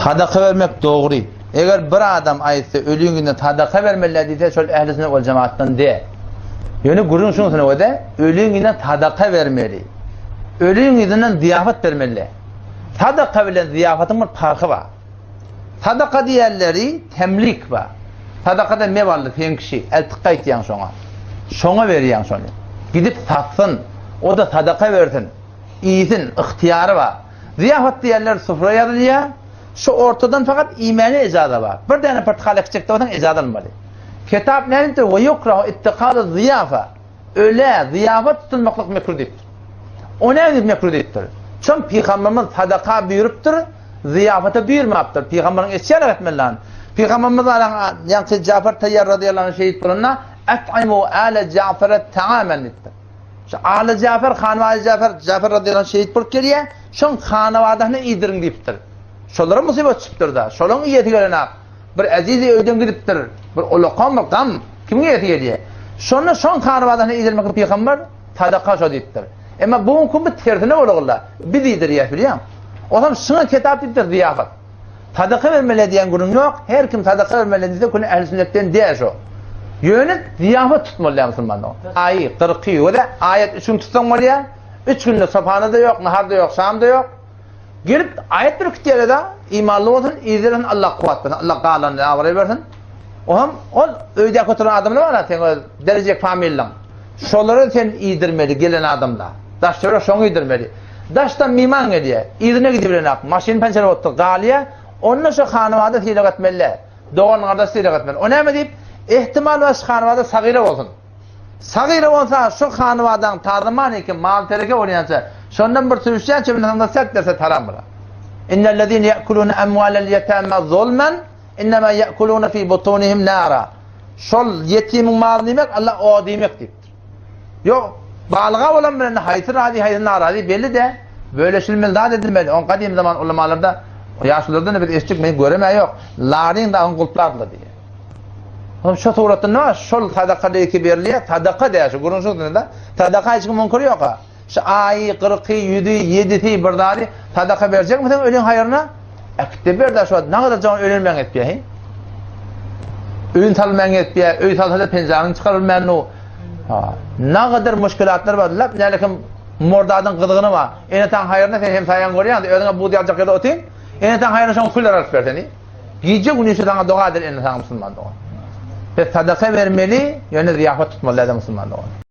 Sadaka bermek dogry. Eger bir adam aýtsa ölüň ýüzüne sadaka bermeliler diýse şol ähli sünnet wal jemaatdan däl. Ýöne gürrüň şunuň öde ölüň ýüzüne sadaka bermeli. Ölüň ýüzünden zyýafat bermeli. Sadaka bilen zyýafatyň bir parhy bar. Sadaka diýenleri temlik bar. Sadakada mewally sen kişi, eltip gaýtýaň şoňa. Şoňa berýäň şony. Gidip satsyn, o-da sadaka bersin, iýsin, ygtyýary bar. Zyýafat diýenler sufra ýazylýar. Şu ortadan fakat iýmäne ejaza bar. Bir däne pyrtykal ekjek bolsaň ejaza almaly. Kitap näme diýipdir? Ve yukrahu ittihadu zyýafa. Ölä zyýafat tutulmaklyk mekruh diýipdir. O näme diýip mekruh diýipdir? Çün pygamberimiz sadaka buýrupdyr, zyýafata buýurmapdyr. Pygamberiň eşýän etmeli lan. Pygamberimiz alaň ýaňky Jafar Tayyar radiyallahu anh şehit bolanda At'imu ale Jafara ta'amen diýipdir. Şu Aly Jafar, Hanwali Jafar, Jafar radiyallahu anh şehit bolup gelýär. Şoň hanawadasyny iýdiriň diýipdir. Şolara musybat düşüpdir-de. Şolaň iýesi gelenak. Bir ezizi öýden gidipdir. Bir ulakan bir gam. Kimiň iýesi gelýär? Şonda şoň hanawadasyny iýdirmek pygamber sadaka şo diýipdir. Emma bu günki bu tersine bolagla. Biz iýdirýäs bilýäň. Otam şuňa kitap diýipdir zyýafat. Sadaka bermeli diýen gürrüň ýok. Her kim sadaka bermeli diýse küne ähli sünnetden däl şo. Ýöne zyýafat tutmaly däl musulman dogan. Aýy, kyrky, we aýat üç gün tutsaň bolýar. Üç günde sopana-da ýok, nahar-da ýok, şam-da ýok. Gelip aýat ürkütýärler-de, imanly bolsun, yzlarsyn, Allah kuwwat bersin, Allah galanyny abraý bersin. Oňam ol öýdäki oturan adamlar bar-a, seň öz derejek familiň. Şolary sen iýdirmeli gelen adamla. Daş-töwerek şoňa iýdirmeli. Daşdan myman gelýär, yzyna gidibilenak, maşyn pençer bolupdyr, galýar. Onda şo hanabada sylag etmeli-dä. Dogan-gardaş sylag etmeli. O näme diýip, ehtimal bar şu hanabada sagyra bolsun. Sagyra bolsa şu hanybadaň tazy manyky mal-tereke bolýança, şondan bir sürüşýänçe bilen soňda sert berse taram bolar. Innellezine ye'kulune emwalel yetama zulmen innema ye'kulune fi butunihim nara. Şol ýetimiň malyny iýmek Allah od iýmek diýipdir. Ýok, balyga bolan bilen haýsy razy, haýsy narazy belli däl. Bölüşilmeli zat edilmeli. On gadym zaman ulamalarda, ýaşululardan biz eşitdik, men göremä ýok. Laryň dagyň gulplardylar diýýär. Onuň şu suratda nime bar? Şol sadaka diýki berilýär, sadaka diýär şu gürrüň şunda. Sadaka hiç kim müňkür ýok-a. Şu aýy, kyrky, ýüzi, ýedisi bir zady sadaka berjekmisiň öliň haýryna? Äkitde ber-de şu wagt nagadar jaň ölenmäň etýär, he? Öýün salmaň etýär, öý salsa-da penjanyny çykarybilmän nu. Ha, nagadar muşkilatlar bar. Lap nälekim mordadyň gyzgyny bar. Ene-ataň haýryna sen hemsaýaň görýäň, özüňe buz ýaljak ýerde otyň. Ene-ataň haýryna şoň küller alyp ber seni. Gije gündüz saňa doga eder indi saňa musulman dogan. Biz sadaka bermeli, ýöne zyýafat tutmaly däl musulman dogan.